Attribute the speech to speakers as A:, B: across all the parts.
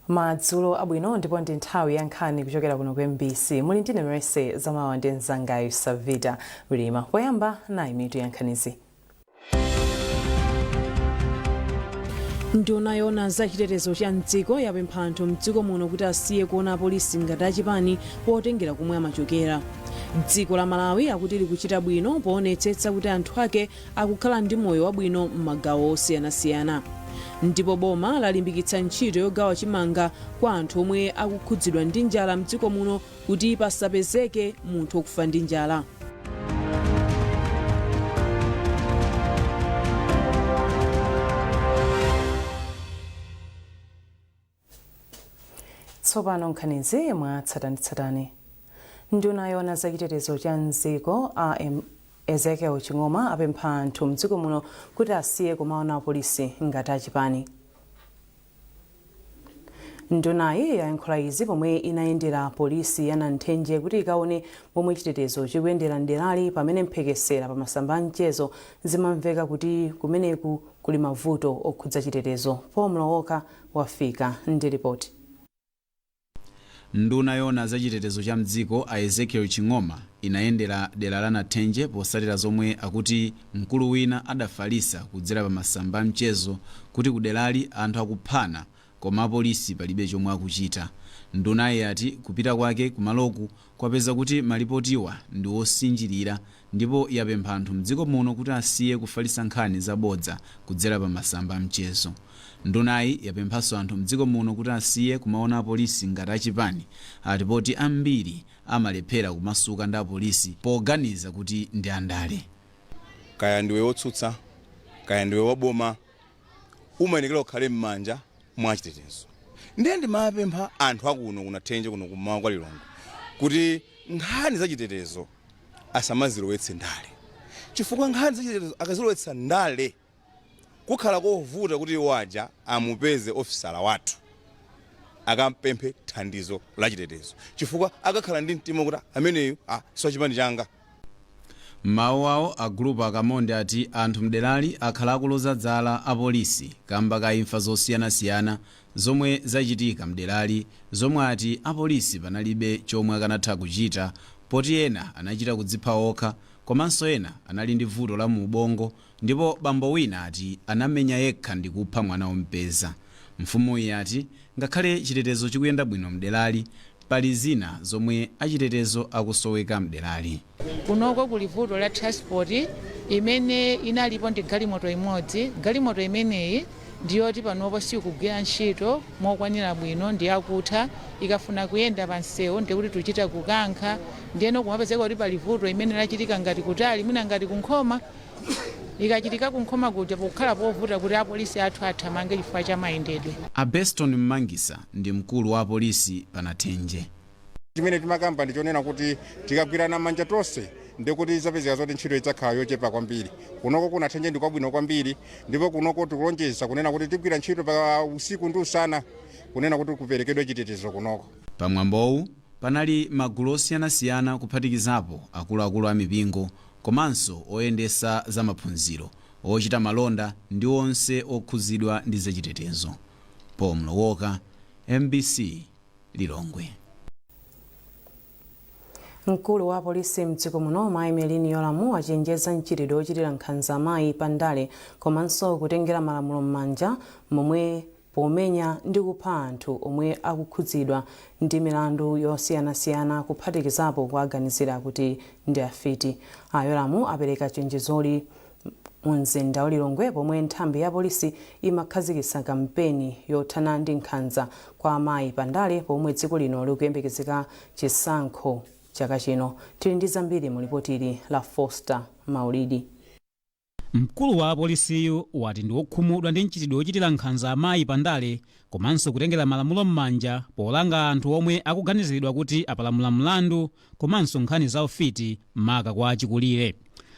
A: Madzulo abwino, ndipo ndi nthawi ya nkhani kuchokera kuno ku MBC. Muli ndine Mercy Zamawa ndi mzangayu Savita Wilima. Poyamba, nayi mitu ya nkhanizi. Nduna yoona za chitetezo cha mdziko yapempha anthu mdziko muno kuti asiye kuona apolisi ngati achipani potengera komwe amachokera. Dziko la Malawi akuti likuchita bwino poonetsetsa kuti anthu ake akukhala ndi moyo wabwino m'magawo osiyanasiyana. Ndipo boma lalimbikitsa ntchito yogawa chimanga kwa anthu omwe akukhudzidwa ndi njala mdziko muno kuti pasapezeke munthu okufa ndi njala. Tsopano nkhanizi mwatsatanetsatane. Nduna yoona za chitetezo cha mdziko a Ezekiel Ching'oma apempha anthu mdziko muno kuti asiye kumaona apolisi ngati achipani. Ndunayi yayankhula izi pomwe inayendera polisi ya Nathenje kuti ikaone momwe chitetezo chikuyendera mderali, pamene mphekesera pa masamba a mchezo zimamveka kuti kumeneku kuli mavuto okhudza chitetezo. Paul Mlowoka wafika ndi ripoti.
B: Nduna yoona za chitetezo cha mdziko a Ezekiel Ching'oma inayendera dera la Nathenje posatira zomwe akuti mkulu wina adafalisa kudzera pa masamba a mchezo kuti kuderali anthu akuphana koma apolisi palibe chomwe akuchita. Ndunayi yati kupita kwake kumaloku kwapeza kuti malipotiwa ndi osinjilira ndipo yapempha anthu mdziko muno kuti asiye kufalisa nkhani zabodza kudzera pa masamba a mchezo. Ndunayi yapemphanso anthu mdziko muno kuti asiye kumaona apolisi ngati achipani, ati poti ambiri amalephera kumasuka ndi apolisi poganiza kuti ndi andale.
C: Kaya ndiwe wotsutsa, kaya ndiwe waboma, umayenekera ukhale m'manja mwa chitetezo. Ndiye ndimapempha anthu akuno ku Nathenje, kuno kummawa kwa Lilongwe, kuti nkhani za chitetezo asamazilowetse ndale, chifukwa nkhani za chitetezo akazilowetsa ndale kukhala kovuta kuti iwo aja amupeze ofisala wathu akampemphe thandizo la chitetezo, chifukwa akakhala ndi mtima kuti ameneyu siwachipani changa.
B: M'mawu awo, a Gulupu a Kamonde ati anthu mderali akhala akuloza dzala apolisi kamba ka imfa zosiyanasiyana zomwe zachitika mderali, zomwe ati apolisi panalibe chomwe akanatha kuchita poti ena anachita kudzipha okha komanso ena anali ndi vuto la mu ubongo, ndipo bambo wina ati anamenya yekha ndikupha mwana ompeza. Mfumuyi yati ngakhale chitetezo chikuyenda bwino mderali, pali zina zomwe achitetezo akusoweka mderali.
D: Kunoko kuli vuto la transport imene inalipo ndi galimoto imodzi. Galimoto imeneyi ndiyoti panopo sikugwira ntchito mokwanira bwino, ndi yakutha. Ikafuna kuyenda pa msewu ndikuti tuchita kukankha. Ndiyeno kumapezeka kuti pali vuto imene lachitika ngati kutali, mwina ngati kunkhoma. Ikachitika kunkhoma kuja pokhala povuta kuti apolisi athu athamange chifukwa cha mayendedwe.
B: A Beston Mmangisa ndi mkulu wa apolisi pa Nathenje.
E: Chimene timakamba ndi chonena kuti tikagwirana manja tonse ndikuti idzapezeka zoti ntchito idzakhala yochepa kwambiri. Kunoko ku Nathenje ndi kwabwino kwambiri, ndipo kunoko tikulonjeza kunena kuti tigwira ntchito pa usiku ndi usana kunena kuti kuperekedwe chitetezo kunoko.
B: Pamwambowu panali magulu osiyanasiyana kuphatikizapo akuluakulu a mipingo komanso oyendesa za maphunziro, ochita malonda ndi onse okhuzidwa ndi zachitetezo. Paul Mlowoka, MBC, Lilongwe.
A: Mkulu wa apolisi mdziko muno Mayi Merlyne Yolamu achenjeza mchitidwe ochitira nkhanza amayi pa ndale komanso kutengera malamulo m'manja momwe pomenya ndi kupha anthu omwe akukhudzidwa ndi milandu yosiyanasiyana, kuphatikizapo kuwaganizira kuti ndi afiti. A Yolamu apereka chenjezoli mu mzinda wa Lilongwe pomwe nthambi ya polisi imakhazikitsa kampeni yothana ndi nkhanza kwa amayi pa ndale, pomwe dziko lino likuyembekezeka chisankho chaka chino. Tili ndi zambiri mu lipoti la Foster Maulidi.
F: Mkulu wa apolisiyu wati ndi wokhumudwa ndi mchitidwe wochitira nkhanza amayi pa ndale komanso kutengera malamulo m'manja polanga anthu omwe akuganiziridwa kuti apalamula mlandu komanso nkhani za ufiti, maka kwa achikulire.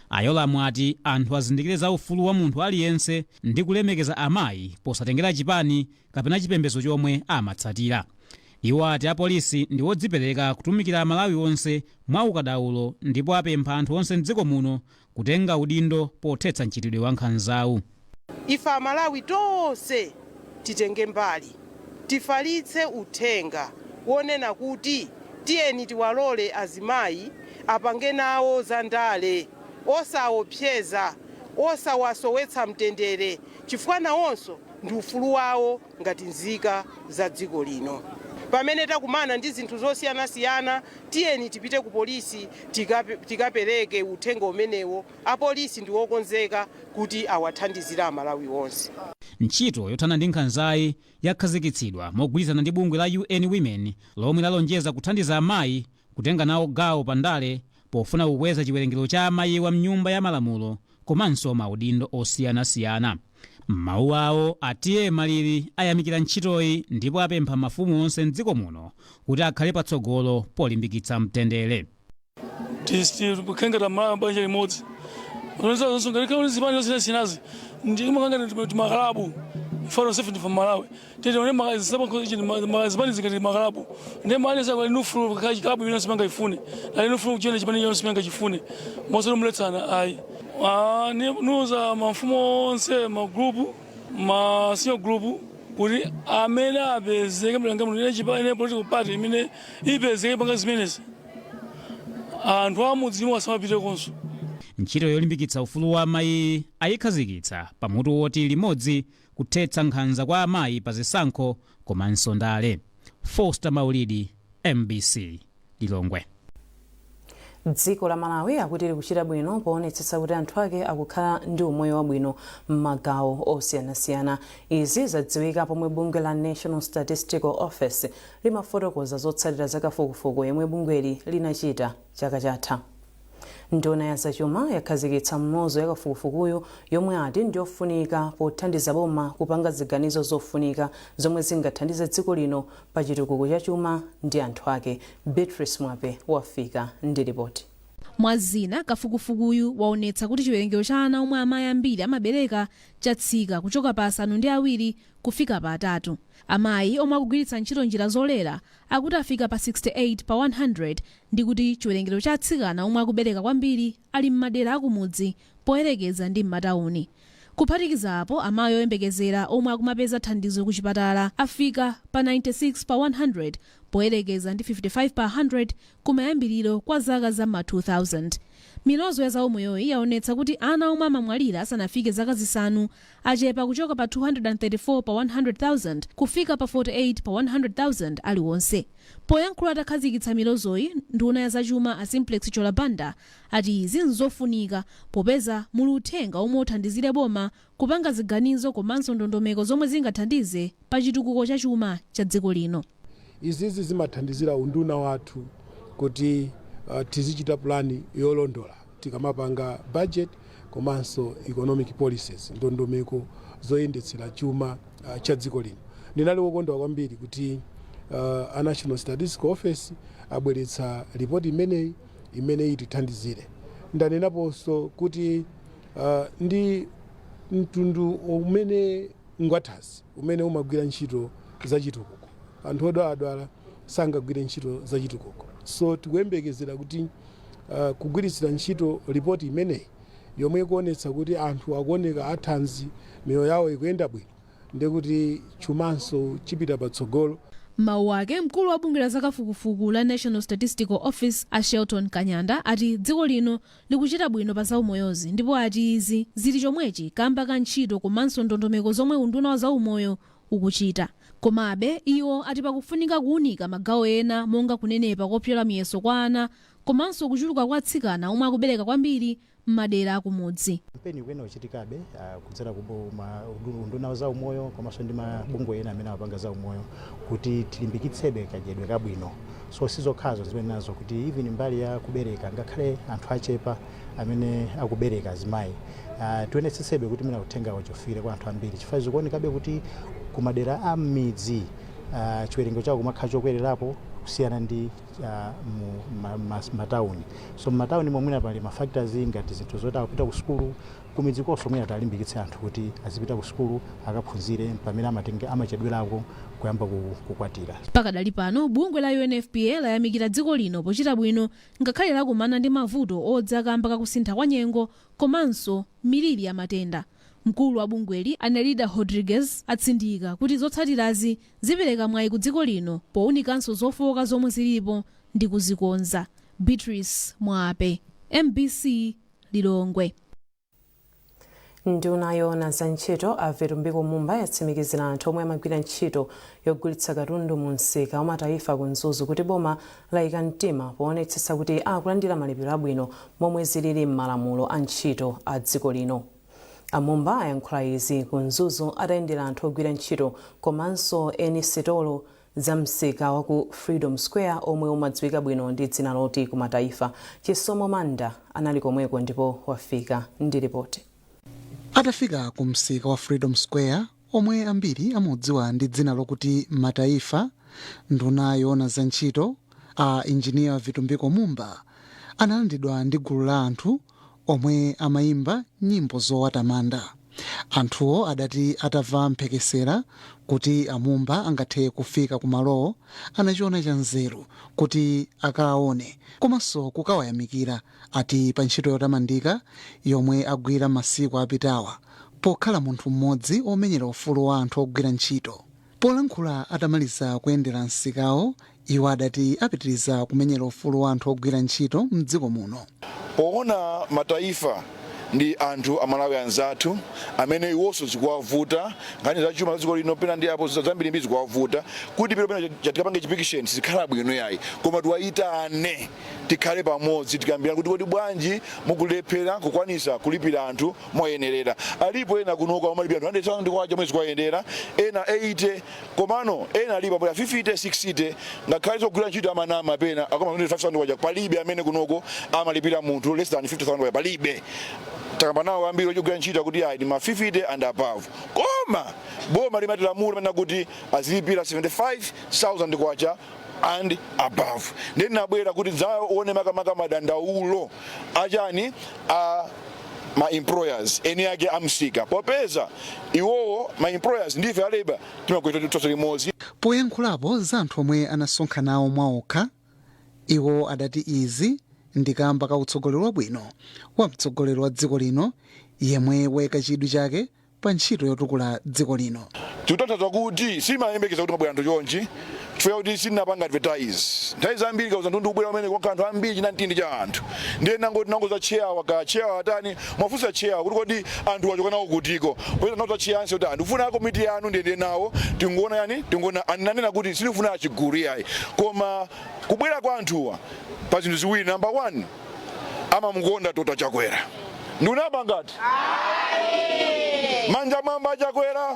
F: A Yolamu ati anthu azindikire za ufulu wa munthu aliyense ndi kulemekeza amayi posatengera chipani kapena chipembedzo chomwe amatsatira. Iwo ati apolisi ndi wodzipereka kutumikira Amalawi onse mwa ukadaulo ndipo apempha anthu onse mdziko muno kutenga udindo pothetsa mchitidwe wa nkhanzawu.
G: Ife Amalawi tonse titenge mbali. Tifalitse uthenga wonena kuti tiyeni tiwalole azimayi apange nawo za ndale, osaopseza, osawasowetsa mtendere, chifukwa nawonso ndi ufulu wawo ngati nzika za dziko lino. Pamene takumana ndi zinthu zosiyanasiyana, tiyeni tipite ku polisi tikapereke uthenga umenewo. Apolisi ndi wokonzeka kuti awathandizire Amalawi onse.
F: Ntchito yothana ndi nkhanzayi yakhazikitsidwa mogwirizana ndi bungwe la UN Women, lomwe lalonjeza kuthandiza amayi kutenga nawo gawo pandale pofuna kukweza chiwerengero cha amayiwa mnyumba ya malamulo komanso maudindo osiyanasiyana. M'mawu awo, atiye Maliri ayamikira ntchitoyi ndipo apempha mafumu onse mdziko muno kuti akhale patsogolo polimbikitsa mtendere.
H: Tikukengera Malawi banja limodzi zipani zosiyanasiyanazi ndimakangati timakalabu mfano sefe ndifa Malawi tete zipani zingati makalabu ndi mali zako linufulu kalabu imene simanga ifune na linufulu kuchene chipani chonse simanga chifune mosero muletsana ayi. Nuza mafumu onse, magrupu, ma senior group, kuti amene apezeke mlanga muno ine chipani, political party imene ipezeke panga zimenezi, anthu amudzimu asamapite konso.
F: Ntchito yolimbikitsa ufulu wa amayi ayikhazikitsa pamutu woti "Limodzi kuthetsa nkhanza kwa amayi pa zisankho komanso ndale". Foster Maulidi, MBC, Lilongwe.
A: Dziko la Malawi akuti likuchita bwino poonetsetsa kuti anthu ake akukhala ndi umoyo wabwino m'magawo osiyanasiyana. Izi zadziwika pomwe bungwe la National Statistical Office limafotokoza zotsatira za kafukufuku yemwe bungweli linachita chaka chatha. Nduna ya zachuma yakhazikitsa mlozo ya kafukufukuyo, yomwe ati ndiyofunika pothandiza boma kupanga ziganizo zofunika zomwe zingathandize dziko lino pa chitukuko cha chuma ndi anthu ake. Beatrice Mwape wafika ndi ripoti.
I: Mwazina, kafukufukuyu waonetsa kuti chiwerengero cha ana omwe amayi ambiri amabereka chatsika kuchoka pa 7 kufika pa 3. Amayi omwe akugwiritsa ntchito njira zolera akuti afika pa 68 pa 100, ndi kuti chiwerengero cha atsikana omwe akubereka kwambiri ali m'madera akumudzi poyerekeza ndi m'matawuni. Kuphatikiza apo, amayi oyembekezera omwe akumapeza thandizo ku chipatala afika pa 96 pa 100 poyerekeza ndi 55 pa 100 kumayambiriro kwa zaka za ma 2000. Milozo ya zaumoyoyi yaonetsa kuti ana omwe amamwalira asanafike zaka 5 achepa kuchoka pa 234 pa 100,000 kufika pa 48 pa 100,000 aliwonse. Poyankhula atakhazikitsa milozoyi, nduna ya zachuma a Simplex Chithyola Banda ati izi nzofunika popeza muli uthenga omwe uthandizire boma kupanga ziganizo komanso ndondomeko zomwe zingathandize pa chitukuko cha chuma cha dziko lino.
J: Izizi zimathandizira unduna wathu kuti tizichita plan yolondola tikamapanga budget komanso economic policies, ndondomeko zoyendetsera chuma cha dziko lino. Ndinali wokondwa kwambiri kuti a National Statistical Office abweretsa ripoti imeneyi imene itithandizire. Ndanenaponso kuti ndi mtundu umene ngwathazi umene umagwira ntchito zachitukuko. Anthu odwaladwala sangagwire ntchito zachitukuko, so tikuyembekezera kuti kugwiritsira ntchito ripoti imeneyi yomwe ikuonetsa kuti anthu akuoneka athanzi, miyoyo yawo ikuyenda bwino, ndikuti chumanso chipita patsogolo.
I: Mawu ake, mkulu wa bungwe la zakafukufuku la National Statistical Office a Shelton Kanyanda ati dziko lino likuchita bwino pa zaumoyozi, ndipo ati izi zili chomwechi kamba ka ntchito komanso ndondomeko zomwe unduna wa zaumoyo ukuchita. Komabe iwo ati pakufunika kuwunika magawo ena monga kunenepa kopyola miyeso kwa ana komanso kuchuluka kwa atsikana omwe akubereka kwambiri m'madera akumudzi.
K: Kampeni ikuyenera kuchitikabe kudzera ku unduna wa zaumoyo komanso ndi mabungwe ena amene amapanga zaumoyo kuti tilimbikitsebe kadyedwe kabwino. So sizokhazo zimene nazo kuti even mbali ya kubereka, ngakhale anthu achepa amene akubereka azimayi, tionetsetsebe kuti mwina uthenga ufikire kwa anthu ambiri, chifukwa zikuonekabe kuti kumadera a m'midzi chiwerengero chawo kumakhala chokwererapo kusiyana ndi mu matawuni. So m'matawuni momwina pali ma factors ngati zinthu zoti akupita ku sukulu. Kumidzi konso mwina talimbikitse anthu kuti azipita ku sukulu akaphunzire, pamene amatenge amachedwerako kuyamba kukwatira.
I: Pakadali pano, bungwe la UNFPA layamikira dziko lino pochita bwino ngakhale lakumana ndi mavuto odza kamba kakusintha kwa nyengo komanso miliri ya matenda. Mkulu wa bungweli, Anelida Rodriguez, atsindika kuti zotsatirazi zipereka mwayi ku dziko lino powunikanso zofowoka zomwe zilipo ndi kuzikonza. Beatrice Mwape, MBC, Lilongwe.
A: Nduna yoona za ntchito, a Vitumbiko Mumba, yatsimikizira anthu omwe amagwira ntchito yogulitsa katundu mu msika wa Mataifa ku Mzuzu kuti boma layika mtima poonetsetsa kuti akulandira malipiro abwino momwe zilili m'malamulo a ntchito a dziko lino. Amumba ayankhula izi ku Mzuzu atayendera anthu ogwira ntchito komanso eni sitolo za msika wa ku Freedom Square, omwe umadziwika bwino ndi dzina loti ku Mataifa. Chisomo Manda anali komweko ndipo wafika ndi ripoti.
L: Atafika ku msika wa Freedom Square, omwe ambiri amudziwa ndi dzina lokuti Mataifa, nduna yoona za ntchito, a Injiniya Vitumbiko Mumba, analandidwa ndi gulu la anthu omwe amayimba nyimbo zowatamanda. Anthuwo adati atamva mphekesera kuti amumba angathe kufika kumalowo, anachiona cha nzeru kuti akaone komanso kukawayamikira ati pa ntchito yotamandika yomwe agwira masiku apitawa pokhala munthu mmodzi omenyera ufulu wa anthu ogwira ntchito. Polankhula atamaliza kuyendera msikawo, iwo adati apitiriza kumenyera ufulu wa anthu ogwira ntchito mdziko muno.
M: Poona Mataifa ndi anthu Amalawi anzathu amene iwonso zikuwavuta nkhani za chuma za dziko lino, pena ndi apo zambirimbiri zikuwavuta, kuti pena pena tikapange chipikisheni sizikhala bwino yayi, koma tiwayitane, tikhale pamodzi, tikambirana kuti kodi bwanji mukulephera kukwanisa kulipira anthu moyenerera. Alipo ena kunoko amalipira anthu 100,000 kwacha mwezi kuwayendera, ena 80, komano ena alipo apo 50, 60, ngakhale zogwira ntchito amanama pena akoma 5,000 kwacha. Palibe amene kunoko amalipira munthu less than 50,000 kwacha, palibe. Takamba nawo ambiri ochigwira ntchito akuti ayi, ndi ma 50 and above, koma boma limatilamula manena kuti azilipira 75,000 kwacha and above. Ndiye ndinabwera kuti ndidzaone makamaka madandaulo achani a ma employers, eni ake amsika, popeza iwowo ma employers ndife a labour timagwira tonse limodzi.
L: Poyankhulapo za anthu omwe anasonkhanawo mwaokha, iwo adati izi ndi kamba ka utsogoleri wabwino wa mtsogoleri wa dziko lino, yemwe wayika chidwi chake pa ntchito yotukula dziko lino.
M: Tikutanthauza kuti simayembekeza kuti mabwera anthu chonchi, chifukwa kuti sitinapanga advertise. Nthawi zambiri kauza anthu ndikubwera umene kwakhala anthu ambiri, chinamtindi cha anthu. Ndiye nangoti nangoza chair ka chair atani, mwafunsa chair kuti kodi anthu achoka nawo kutiko, popeza nauza chair anse kuti ndikufuna komiti yanu ndiyende nawo, tingoona yani, tingoona. Ananena kuti sindikufuna achigulu yayi, koma kubwera kwa anthuwa pa zinthu ziwiri. Number one, amamukonda Dr. Chakwera. Ndikunama ngati manja mwamba Chakwera,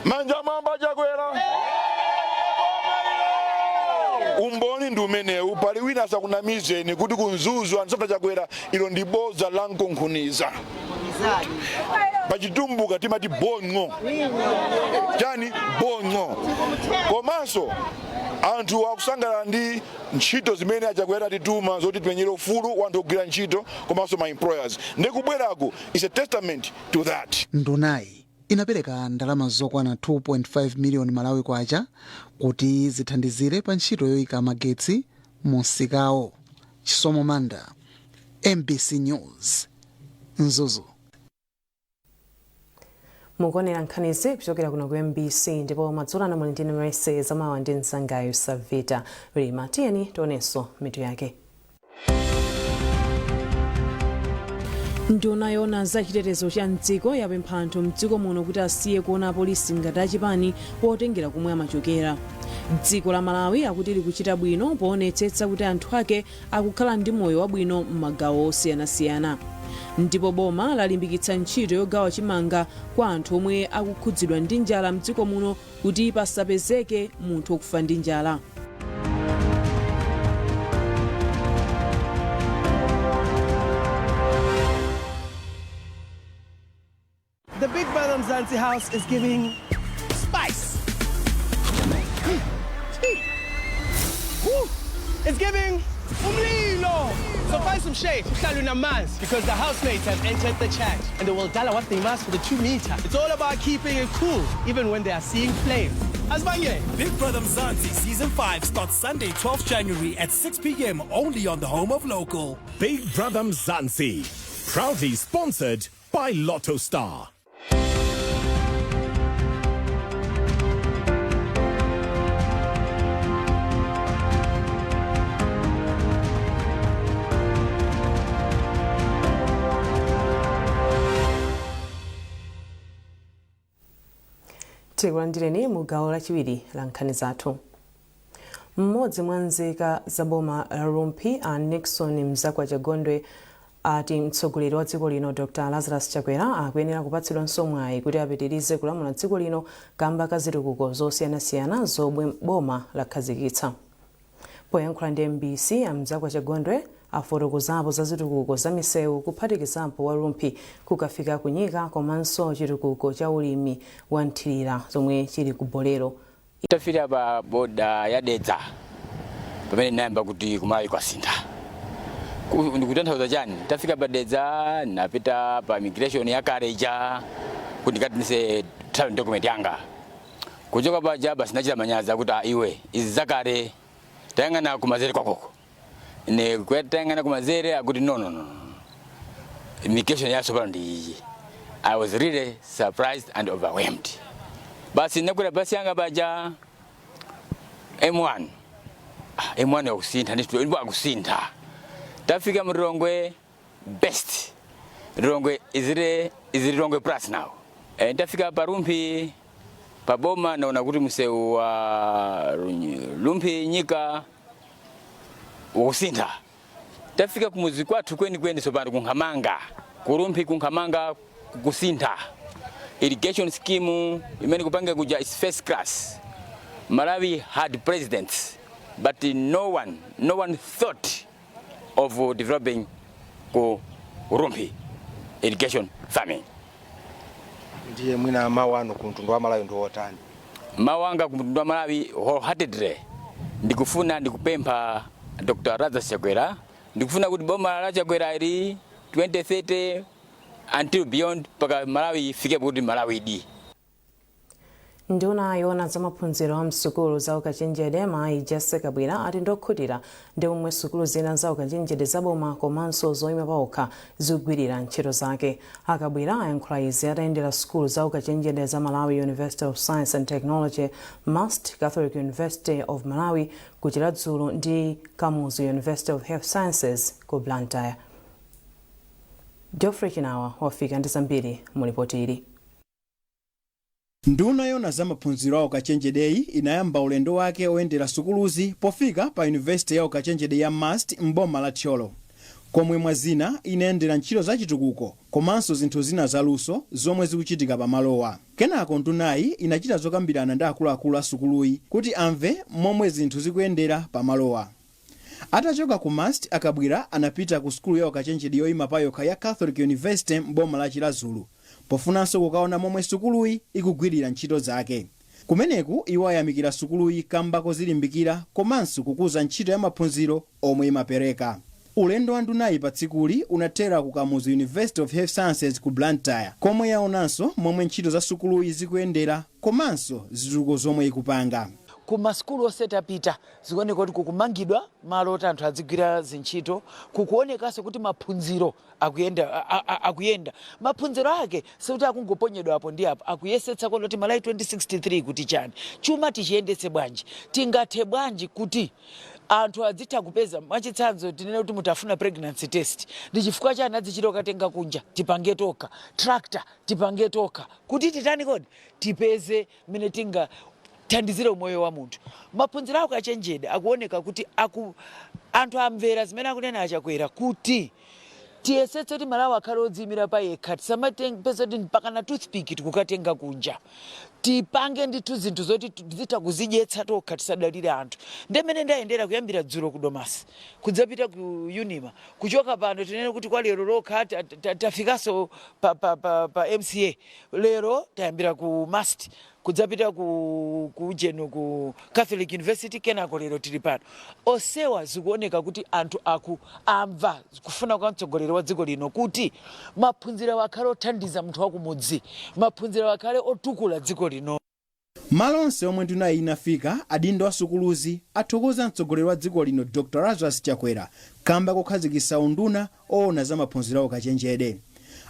M: manja mwamba Chakwera. Umboni ndi umenewu. Pali wina asakunamizeni kuti ku Mzuzu anthu safuna Chakwera, ilo ndi bodza la mkunkhuniza. Pachitumbuka timati bongo chani, bongo. Komanso anthu akusangalala ndi ntchito zimene aChakwera atituma zoti timenyere ufulu wa anthu ogwira ntchito komanso ma employers, ndi kubweraku is a testament to that.
L: Ndunayi inapereka ndalama zokwana 2.5 miliyoni Malawi kwacha kuti zithandizire pa ntchito yoyika magetsi mu msikawo. Chisomo Manda, MBC News, Mzuzu.
A: Mukuonera nkhanizi kuchokera kuno ku MBC, ndipo madzulo ano muli ndine Mercy Zamawa ndi mzangayo Savita Lima. Tiyeni tionenso mitu yake. Nduna yoona za chitetezo cha mdziko yapempha anthu mdziko muno kuti asiye kuona apolisi ngati achipani potengera komwe amachokera. Dziko la Malawi akuti likuchita bwino poonetsetsa kuti anthu ake akukhala ndi moyo wabwino m'magawo osiyanasiyana. Ndipo boma lalimbikitsa ntchito yogawa chimanga kwa anthu omwe akukhudzidwa ndi njala mdziko muno kuti pasapezeke munthu wokufa ndi njala.
N: The Big Brother Mzansi house is giving spice. Tea. Woo. It's giving umlilo. So find some shade, uhlale unamanzi, because the housemates have entered the chat and they will dala what they must for the 2 meter. It's all about keeping it cool, even when they are seeing flames. Azbange.
O: Big Brother Mzansi Season 5 starts Sunday, 12th January at 6 p.m. only on the home of local.
P: Big Brother Mzansi.
O: Proudly sponsored by Lotto Star.
A: Tikulandireni mu gawo lachiwiri la nkhani zathu. Mmodzi mwa nzika za boma la Rumphi, a Nixon Mzakwa Chagondwe, ati mtsogoleri wa dziko lino Dr Lazarus Chakwera akuyenera kupatsidwanso mwayi kuti apitirize kulamula dziko lino kamba ka zitukuko zosiyanasiyana zomwe boma lakhazikitsa. Poyankhula ndi MBC, a Mzakwa Chagondwe afotokozapo za zitukuko za misewu, kuphatikizapo wa Rumphi kukafika kunyika, komanso chitukuko cha ulimi wa nthirira zomwe chili ku Bolero.
P: Tafika pa boda ya Dedza pamene nayamba kuti kuMalawi kwasintha. Ndikutanthauza chani? Tafika pa Dedza, napita pa immigration ya Kareja kuti ndikatinise travel document yanga. Kuchoka paja basi nachita manyazi akuti, "Ah, iwe, izi zakale, tayang'ana kumazere kwakoko." Ine kuyatayang'ana kumazere akuti, "No, no, no, no. Immigration yatsopano ndi iyi." I was really surprised and overwhelmed. Basi nakwera basi yanga paja M1. Ah, M1 yakusintha ndithu, ndipo akusintha. Tafika mu Lilongwe, best Lilongwe izire is Lilongwe plus now. Tafika pa Rumphi pa boma, naona kuti msewu wa Rumphi Nyika wakusintha. Tafika kumuzi kwathu kweni kweni tsopano kuNkhamanga, kuRumphi kuNkhamanga kusintha. Irrigation scheme imene kupanga kuja is first class. Malawi had presidents, but no one thought of developing ku Rumphi irrigation farming.
Q: Ndiye mwina mawu anu ku mtundu wa Malawi ndi otani?
P: Mawu anga ku mtundu wa Malawi, wholeheartedly ndikufuna, ndikupempha Dr Lazarus Chakwera, ndikufuna kuti boma la Chakwera ili 2030 until beyond, paka Malawi ifike kuti Malawi di.
A: Nduna yoona za maphunziro a msukulu za ukachenjede, mayi Jessie Kabwila, ati ndokhutira ndi momwe sukulu zina za ukachenjede zaboma komanso zoyima paokha zikugwirira ntchito zake. AKabwila ayankhula izi atayendera sukulu za ukachenjede za Malawi University of Science and Technology, MUST, Catholic University of Malawi ku Chiradzulu ndi Kamuzu University of Health Sciences ku Blantyre. Geoffrey Chinawa wafika ndi zambiri mu ripoti ili.
R: Nduna yoona za maphunziro a ukachenjedeyi inayamba ulendo wake oyendera sukuluzi pofika pa yunivesiti ya ukachenjede ya MUST m'boma la Thyolo, komwe mwazina inayendera ntchito za chitukuko komanso zinthu zina zaluso zomwe zikuchitika pamalowa. Kenako ndunayi inachita zokambirana ndi akuluakulu a sukuluyi kuti amve momwe zinthu zikuyendera pamalowa. Atachoka ku MUST, aKabwila anapita ku sukulu ya ukachenjede yoyima payokha ya Catholic University m'boma la Chiradzulu pofunanso kukaona momwe sukuluyi ikugwirira ntchito zake. Kumeneku iwo ayamikira sukuluyi kamba kozilimbikira komanso kukuza ntchito ya maphunziro omwe imapereka. Ulendo wa ndunayi pa tsikuli unathera ku Kamuzu University of Health Sciences ku Blantyre, komwe yaonanso momwe ntchito za sukuluyi zikuyendera komanso zitukuko zomwe ikupanga.
S: Ku masukulu onse tapita, zikuoneka kuti kukumangidwa malo oti anthu adzigwira zintchito. Kukuonekanso kuti maphunziro akuyenda, akuyenda. Maphunziro ake sikuti akungoponyedwa apo ndi apo, akuyesetsa kuona kuti Malawi 2063 kuti chani, chuma tichiyendetse bwanji, tingathe bwanji kuti anthu adzitha kupeza. Mwachitsanzo, tinene kuti mutafuna pregnancy test, ndi chifukwa chani adzichita kukatenga kunja? Tipange tokha. Tractor tipange tokha kuti titani kodi, tipeze mmene tingathandizire umoyo wa munthu. Maphunziro ako achenjede akuoneka kuti anthu amvera zimene akunena aChakwera kuti tiyesetse kuti Malawi akhale odziyimira pa yekha, tisamatepeza kuti mpaka na toothpick tikukatenga kunja. Tipange ndithu zinthu zoti tizitha kuzidyetsa tokha, tisadalire anthu. Ndemene ndayendera kuyambira dzulo ku Domasi kudzapita ku Unima, kuchoka pano tinene kuti kwa lero lokha tafikanso pa MCA. Lero tayambira ku MUST kudzapita ku ujenu ku Catholic University, kenako lero tili pano. Osewa zikuoneka kuti anthu aku amva kufuna kwa mtsogoleri wa dziko lino kuti maphunziro akhale othandiza munthu wakumudzi, maphunziro akhale otukula dziko lino.
R: Malo onse omwe ndunayi inafika, adindo a sukuluzi athokoza mtsogoleri wa dziko lino Dr Lazarus Chakwera kamba kokhazikitsa unduna oona za maphunziro a ukachenjede.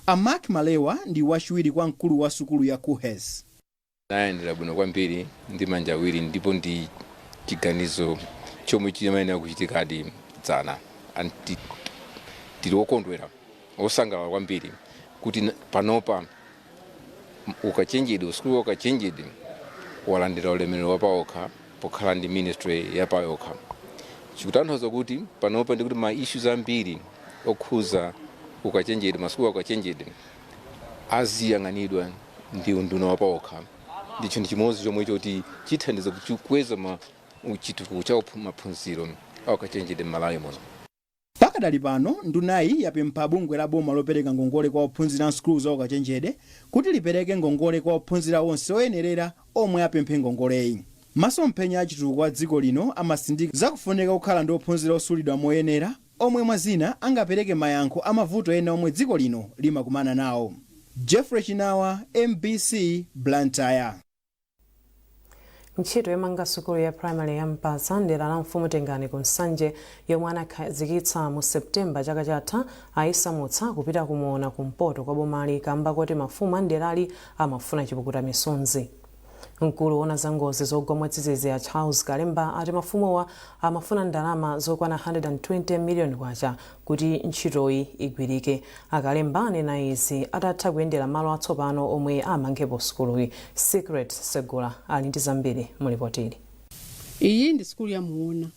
R: A Mark Malewa ndi wachiwiri kwa mkulu wa sukulu ya KUHeS.
T: Nayendera bwino kwambiri ndi manja awiri, ndipo ndi chiganizo chomwe chimayenera kuchitikadi dzana. Tili okondwera, osangalala kwambiri kuti panopa ukachenjede, usukulu wa ukachenjede walandira ulemerero wapawokha pokhala ndi ministry yapayokha. Chikutanthauza kuti panopa ndikuti ma issues ambiri okhuza ukachenjede, masukulu a ukachenjede, aziyang'anidwa ndi unduna wapawokha. Ndi chinthu chimodzi chomwe choti chithandiza kukweza ma chitukuko cha maphunziro a ukachenjede m'Malawi muno.
R: Pakadali pano, ndunayi yapempha bungwe la boma lopereka ngongole kwa ophunzira msukulu za ukachenjede kuti lipereke ngongole kwa ophunzira onse oyenerera omwe apemphe ngongoleyi. Masomphenya a chitukuko a dziko lino amasindika zakufunika kukhala ndi ophunzira osulidwa moyenera, omwe mwazina angapereke mayankho a mavuto ena omwe dziko lino limakumana nawo. Jeffrey Chinawa, MBC, Blantyre.
A: Ntchito yomanga sukulu ya primary ya Mpatsa mdera la Mfumu Tengani ku Nsanje, yomwe anakhazikitsa mu Septemba chaka chatha, ayisamutsa kupita kumuona kumpoto kwa bomali kamba koti mafumu a mderali amafuna chipukuta misonzi. Mkulu woona za ngozi zogwa mwadzidzidzi a Charles Kalemba ati mafumuwa amafuna ndalama zokwana 120 miliyoni kwacha kuti ntchitoyi igwirike. Akalemba anena izi atatha kuyendera malo atsopano omwe amangepo sukuluyi. Secret Segula ali ndi zambiri mulipotili.
U: Iyi ndi sukulu ya Muona.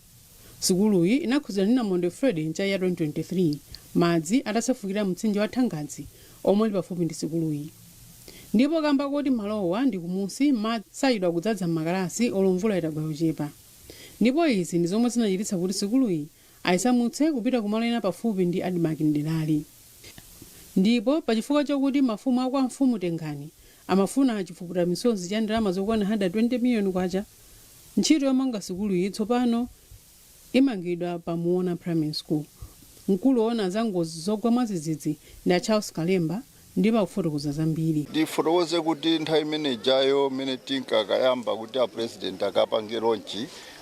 U: Sukuluyi inakhudzidwa ndi namondwe Freddy mchaka cha 2023, madzi atasefukira mtsinje wa Thangadzi omwe uli pafupi ndi sukuluyi. Ndipo kamba koti malowa ndi kumusi, madzi sachedwa kudzadza m'makalasi olo mvula itagwa yochepa. Ndipo izi ndi zomwe zinachititsa kuti sukuluyi ayisamutse kupita kumalo ena pafupi ndi ADMARC mderali. Ndipo pachifukwa chokuti mafumu a kwa Mfumu Tengani amafuna chifuputa misozi cha ndalama zokwana 120 miliyoni kwacha, ntchito yomanga sukuluyi tsopano imangidwa pa Muona Primary School. Mkulu woona za ngozi zogwa mwadzidzidzi ndi a Charles Kalemba ndipo akufotokoza zambiri.
V: Ndifotokoze kuti nthawi imene ijayo imene tinkakayamba kuti a President akapange launch,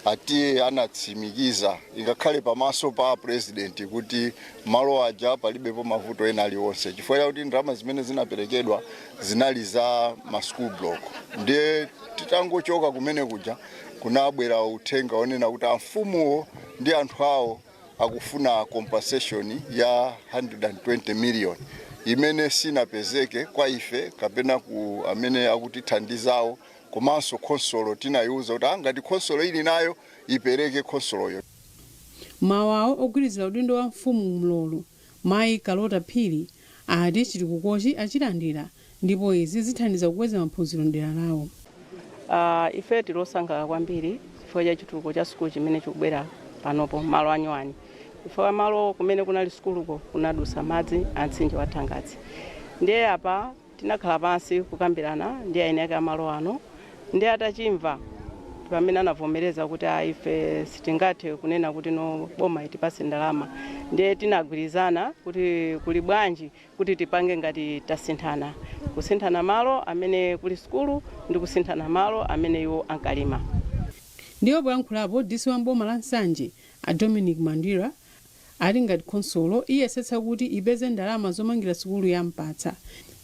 V: atiye anatsimikiza ingakhale pamaso pa President kuti malo aja palibepo mavuto ena aliwonse, chifukwa chakuti ndalama zimene zinaperekedwa zinali za ma school block. Ndiye titangochoka kumene kuja, kunabwera uthenga onena kuti amfumuwo ndi anthu awo akufuna compensation ya 120 million imene sinapezeke kwa ife kapena ku amene akutithandizawo, komanso khonsolo tinayiuza kuti angati khonsolo ili nayo ipereke khonsoloyo.
U: Mawu awo ogwirizira udindo wa mfumu Mlolo, Mayi Kalota Phiri, ati chitukukochi achilandira ndipo izi zithandiza kukweza maphunziro mdera lawo.
W: Ife tili osangalala kwambiri chifukwa cha chitukuko cha sukulu chimene chikubwera panopo malo anyuwani, chifukwa malo kumene kunali sukuluko kunadusa madzi a mtsinje wa Thangadzi. Ndiye apa tinakhala pansi kukambirana ndi eni ake amalo ano, ndi atachimva pamene anavomereza kuti a ife sitingathe kunena kuti no, boma itipase ndalama. Ndiye tinagwirizana kuti kuli bwanji kuti tipange ngati tasinthana, kusinthana malo amene kuli sukulu ndi kusinthana malo amene iwo ankalima.
U: Ndipo poyankhulapo, DC wa mboma la Nsanje a Dominic Mandira ati ngati khonsolo iyesetsa kuti ipeze ndalama zomangira sukulu ya Mpatsa.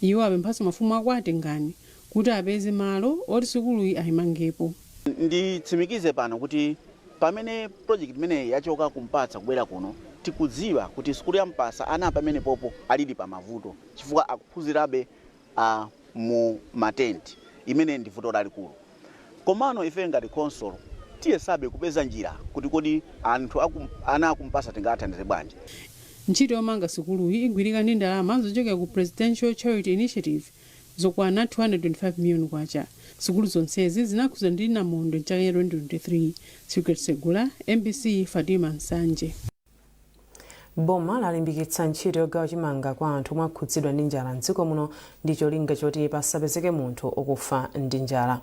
U: Iwo apemphanso mafumu a kwa Tengani kuti apeze malo oti sukuluyi ayimangepo.
X: Nditsimikize pano kuti pamene project imeneyi yachoka kuMpatsa kubwera kuno, tikudziwa kuti sukulu ya Mpatsa ana pamene popo alili pa mavuto chifukwa akuphunzirabe mu matenti, imene ndi vuto lalikulu. Komano ife ngati khonsolo tiyesabe kupeza njira kuti kodi anthu ana akuMpatsa tingathandize bwanji.
U: Ntchito yomanga sukuluyi igwirika ndi ndalama zochokera ku Presidential Charity Initiative zokwana 225 miliyoni kwacha. Sukulu zonsezi zinakhudzidwa ndi namondwe mchaka cha 2023. Secret Segula, MBC, Fatima, Nsanje.
A: Boma lalimbikitsa ntchito yogawa chimanga kwa anthu omwe akhudzidwa ndi njala mdziko muno ndi cholinga choti pasapezeke munthu okufa ndi njala.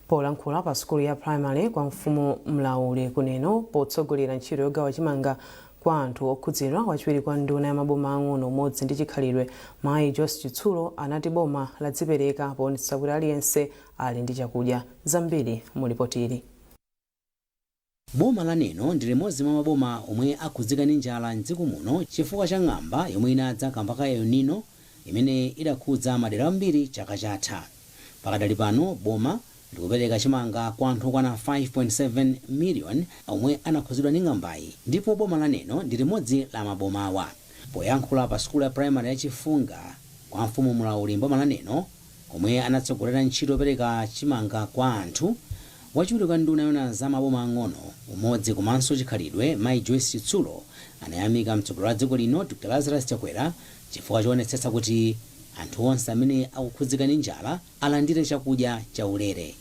A: Polankhula pa sukulu ya primary kwa Mfumu Mlauli kuneno potsogolera ntchito yogawa chimanga kwa Kwa anthu okhudzidwa, wachiwiri kwa nduna ya maboma ang'ono, umodzi ndi chikhalidwe, mayi Joyce Chitsulo, anati boma ladzipereka poonetsetsa kuti aliyense ali ndi chakudya. Zambiri mulipotili.
B: Boma la Neno ndi limodzi mwa maboma omwe akhudzika ndi njala mdziko muno chifukwa cha ng'amba yomwe inadza kamba ka El Nino imene idakhudza madera ambiri chaka chatha. Pakadali pano boma likupereka chimanga kwa anthu okwana 5.7 million omwe anakhudzidwa ndi ng'ambayi, ndipo boma la Neno ndi limodzi la mabomawa. Poyankhula pa sukulu ya primary ya Chifunga kwa mfumu Mulauli mboma la Neno, komwe anatsogolera ntchito yopereka chimanga kwa anthu, wachiwiri kwa nduna yona za maboma ang'ono, umodzi komanso chikhalidwe, mayi Joyce Chitsulo, anayamika mtsogoleri wa dziko lino Dr Lazarus Chakwera chifukwa choonetsetsa kuti anthu onse amene akukhudzika ndi njala alandire chakudya chaulere.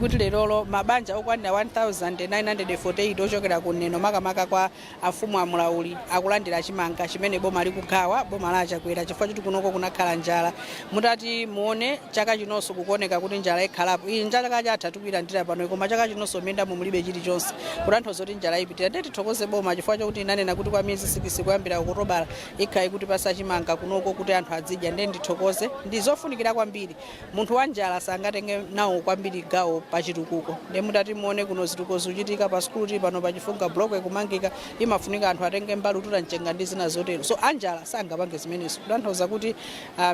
C: Kuti lerolo mabanja okwanira 1948 ochokera ku Neno, makamaka kwa afumu amulauli, akulandira chimanga chimene boma likugawa, boma la Chakwera, chifukwa choti kunoko kunakhala njala. Mutati muone, chaka chinonso kukuoneka kuti njala ikhalapo. Iyi njala chaka chatha tikuyilandira pano, koma chaka chinonso m'mindamo mulibe chilichonse, kutanthauza kuti njala ipitira. Ndiye tithokoze boma chifukwa chokuti inanena kuti kwa miyezi 6 kuyambira Okutobala ikhala ikutipasa chimanga kunoko kuti anthu azidya. Ndiye ndithokoze, ndi zofunikira kwambiri. Munthu wa njala sangatenge nawo kwambiri gawo pa chitukuko. Ndiye mutati muone kuno zitukuko zikuchitika pa sukulu tili pano pachifunga, block ikumangika, imafunika anthu atenge mbali kututa mchenga ndi zina zotero, so anjala sangapange zimenezo. Kutanthauza kuti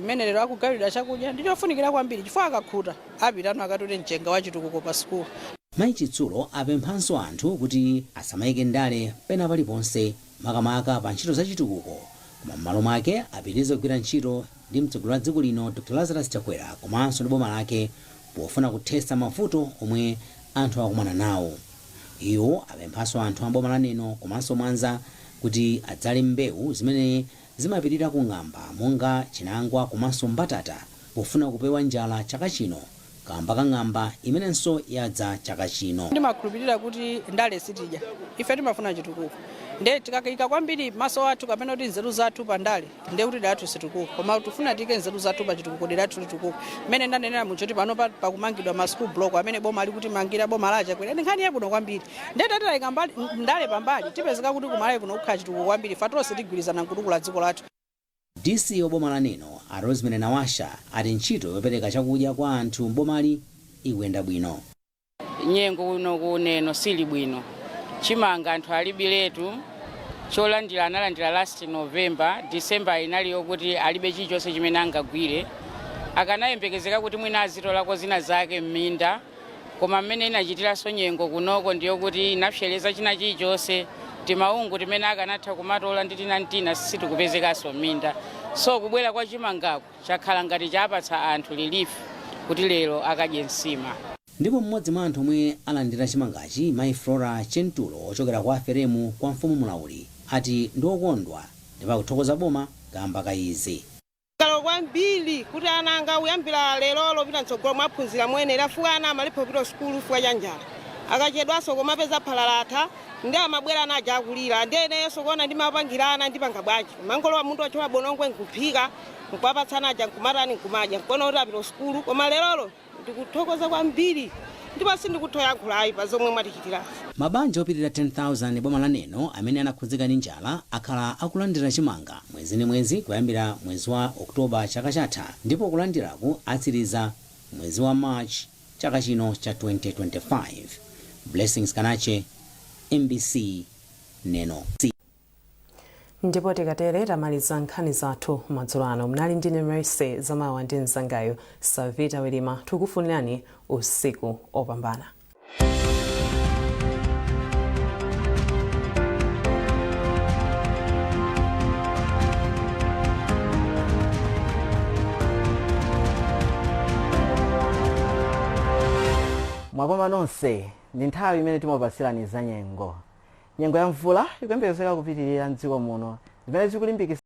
C: mmene lero akugawidwa chakudya ndi chofunikira kwambiri, chifukwa akakhuta apitano akatute mchenga wa chitukuko pa sukulu.
B: Mayi Chitsulo apemphanso anthu kuti asamayike ndale pena paliponse, makamaka pa ntchito za chitukuko, koma m'malo mwake apitirize kugwira ntchito ndi mtsogoleri wa dziko lino Dr Lazarus Chakwera komanso ndi boma lake pofuna kuthetsa mavuto omwe anthu akumana nawo. Iwo apemphanso anthu a boma la Neno komanso Mwanza kuti adzale mbewu zimene zimapirira ku ng'amba monga chinangwa komanso mbatata pofuna kupewa njala chaka chino kamba ka ng'amba imenenso yadza chaka chino.
C: Ndimakhulupirira kuti ndale sitidya, ife timafuna chitukuko. Nde tikayika kwambiri maso athu kapena kuti nzeru zathu pa ndale, ndiye kuti dera lathu situkuka, koma tifuna tiyike nzeru zathu pa chitukuko, dera lathu litukuka. Mmene ndanenera muchoti pano pakumangidwa ma school block amene boma likutimangira, boma la Chakwera, ndi nkhani yabwino kwambiri. Ndiye tatayika mbali ndale pambali, tipezeka kuti kumalawi kuno kukhala chitukuko kwambiri, fa tonse tigwirizana nkutukula dziko lathu.
B: DC wa boma la Neno a Rosemary Nawasha ati ntchito yopereka chakudya kwa anthu mbomali ikuyenda bwino.
D: Nyengo kuno kuneno sili bwino, chimanga anthu alibiletu cholandira. Analandira last November, December inali yokuti alibe chilichonse chimene angagwire. Akanayembekezeka kuti mwina azitolako zina zake m'minda, koma mmene inachitiranso nyengo kunoko ndiyokuti inapsereza china chilichonse. Timaungu timene akanatha kumatola ndi tinantina sitikupezekanso m'minda, so kubwera kwa chimangako chakhala ngati chapatsa anthu relief kuti lero akadye nsima.
B: Ndipo mmodzi mwa anthu omwe alandira chimangachi, mayi Flora Chentulo ochokera kwa Aferemu kwa mfumu Mulauli, ati ndi okondwa ndipo akuthokoza boma kamba ka izi.
G: Kalo kwambiri kuti ana anga kuyambira lero lopita mtsogolo mwaphunzira moyenera, fuka ana amalepha kupita sukulu fuka cha njala, akachedwanso komapeza phala latha, ndi amabwera ana aja akulira. Ndi eneyonso kuona ndimapangira ana, ndipanga bwanji? Mangolowa munthu wachowa bonongwe nkuphika nkuwapatsa ana aja, nkumatani, nkumadya, nkuona kuti apita sukulu. Koma lerolo ndikuthokoza kwambiri ndipo sindikuthoyankhula ayi pa zomwe mwatichitira.
B: Mabanja opitirira 10,000 boma la Neno amene anakhudzika ndi njala akhala akulandira chimanga mwezi ndi mwezi kuyambira mwezi wa Oktoba chaka chatha, ndipo kulandiraku atsiriza mwezi wa March chaka chino cha 2025. Blessings Kanache, MBC, Neno.
A: Ndipo tikatere tamaliza nkhani zathu madzulo ano. Mnali ndine Mercy Zamawa ndi mzangayo Savita Wilima. Tikufunirani usiku opambana.
E: Mwakoma nonse, ndi nthawi imene timapasirani za nyengo. Nyengo ya mvula ikuyembekezeka kupitirira mdziko muno, zimene zikulimbikitsa